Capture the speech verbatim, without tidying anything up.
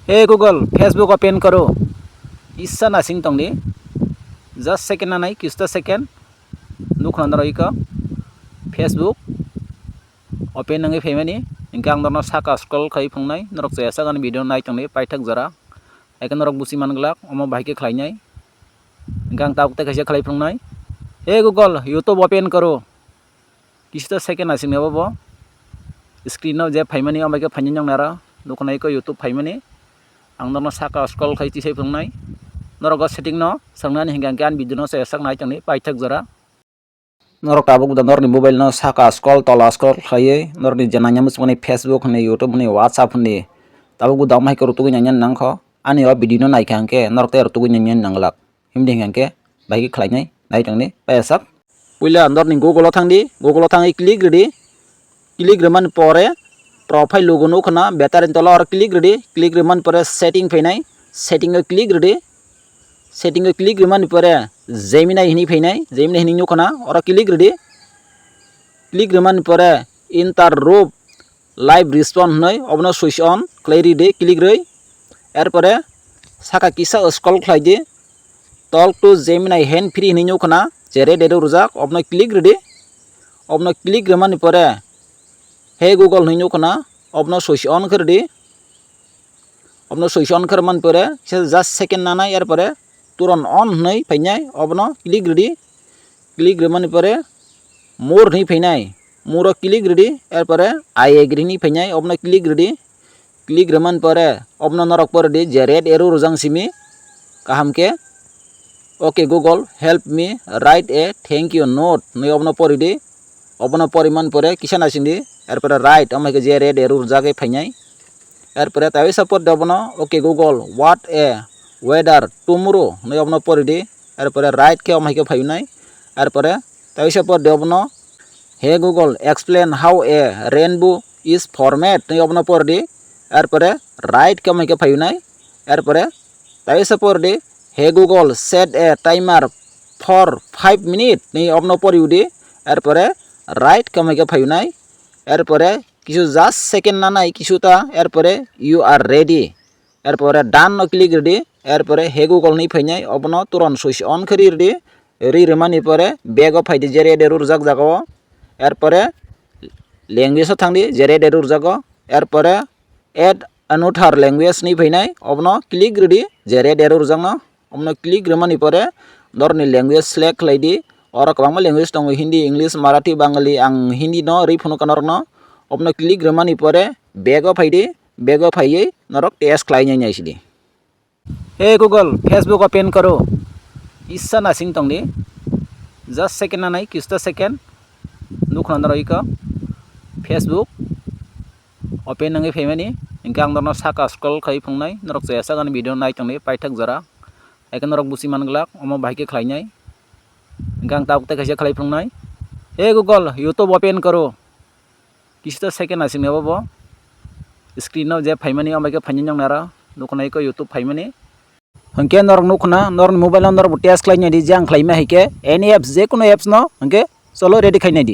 Hey Google, Facebook open karo. Kisa nasing tongdi. Just second nanai, kista second. Nukhna norok iko Facebook open nangwi phaimani. Hingke ang norokno saka scroll khai phungnai. Norok chaya sakani video nai tongdi, paithak jora. Haikhe norok buchi manglak, omo bahai khe khlainai. Hingke ang tabuk tei kaisa khlai phungnai. Hey Google, YouTube open karo. Kisa second asing nebo bo. Screen no je phaimani, omo khe phainai nang nara. Nukhna iko YouTube phaimani. Ang norokno saka scroll khai tisai phungnai. Norok o setting no swngnani hingke ang khe ani video no se sak nai tongni paithak jora. Norok tabuk da norokni mobile no saka scroll tola scroll khlaiwi norokni je nangya muchungmani Facebook hwnwi YouTube hwnwi WhatsApp hwnwi tabuk da omo hai khe rutugwi nangya nangkho. Ani o video no naikha hingke norok tei rutugwi nangya nanglak. Himdi hingke bahai khe khlainai nai tongni paithak. Puila norokni Google o thangdi, Google o thangwi click rwdi. Click rwmani pore profile logo nukhna, better ni tola oro click rwdi. Click rwmani pore setting phainai, setting o click rwdi. Setting o click rwmani pore Gemini hwnwi phainai, Gemini hwnwi nukhna, oro click rwdi. Click rwmani pore enter rope live response hwnwi obono switch on khlai rwdi, click rwi. Erpore saka kisa scroll khlai di. Talk to Gemini hand free hwnwi nukhna, je red arrow rwjak, obono click rwdi. Obono click rwmani pore, "Hey Google" hwnwi nukhna, obono switch on khe rwdi. Obono switch on khe rwmani pore, kisa just second nanai, erpore turn on hwnwi phainai, obono click rwdi. Click rwmani pore, more hwnwi phainai, more o click rwdi, erpore "I agree" hwnwi phainai, obono click rwdi. Click rwmani pore obono norok pore di je red arrow rwjak simi kaham khe, "Okay Google, help me write a thank you note" hwnwi obono pori di. Obono porimani pore kisa naising di, erpore write, omo hai khe je red arrow rwjagwi phainai. Erpore taisa pori di obono, "Okay Google, what a weather tomorrow" hwnwi obono pori di. Erpore write khe omo hai khe phainai. Erpore taisa pori di obono, "Hey Google, explain how a rainbow is formed" hwnwi obono pori di. Erpore write khe omo hai khe phainai. Erpore taisa pori di, "Hey Google, set a timer for five minutes" hwnwi obono pori di. Erpore write khe omo hai khe phainai. Erpore kisu just second nanai kisu ta, erpore "You are ready." Erpore done no click rwdi. Erpore "Hey Google" hwnwi phainai, obono turn switch on khe ri rwdi. Ri rwmani pore back o phaidi, je red arrow rwjak jaga o. Erpore language o thangdi, je red arrow rwjago. Erpore add another language hwnwi phainai, obono click rwdi, je red arrow rwjakno. Obono click rwmani pore norokni language select khlai di. Oro kwbangma language tongo, Hindi, English, Marathi, Bengali. Ang Hindi no rwi phunukha norokno. Obono click rwmani pore back o phaidi, back o phaiwi norok test khlainai naisidi. Hey Google, Facebook open karo. Kisa nasing tongdi. Just second nanai, kista second. Nukhna norok iko Facebook open nangwi phaimani. Hingke ang norokno saka scroll khai phungnai. Norok chaya sakani video nai tongdi, paithak jora. Haikhe norok buchi manglak, omo bahai khe khlainai. Hingke ang tabuk tei kaisa khlai phungnai. Hey Google, YouTube open karo. Kisa second asing nebo bo. Screen o je phaimani, omo khe phainai nang nara. Nukhna iko YouTube phaimani. Hingke norok nukhna, norokni mobile o norok bo test khlainai di, je ang khlaima hai khe any apps, je kono apps no hingke cholo ready khainai di.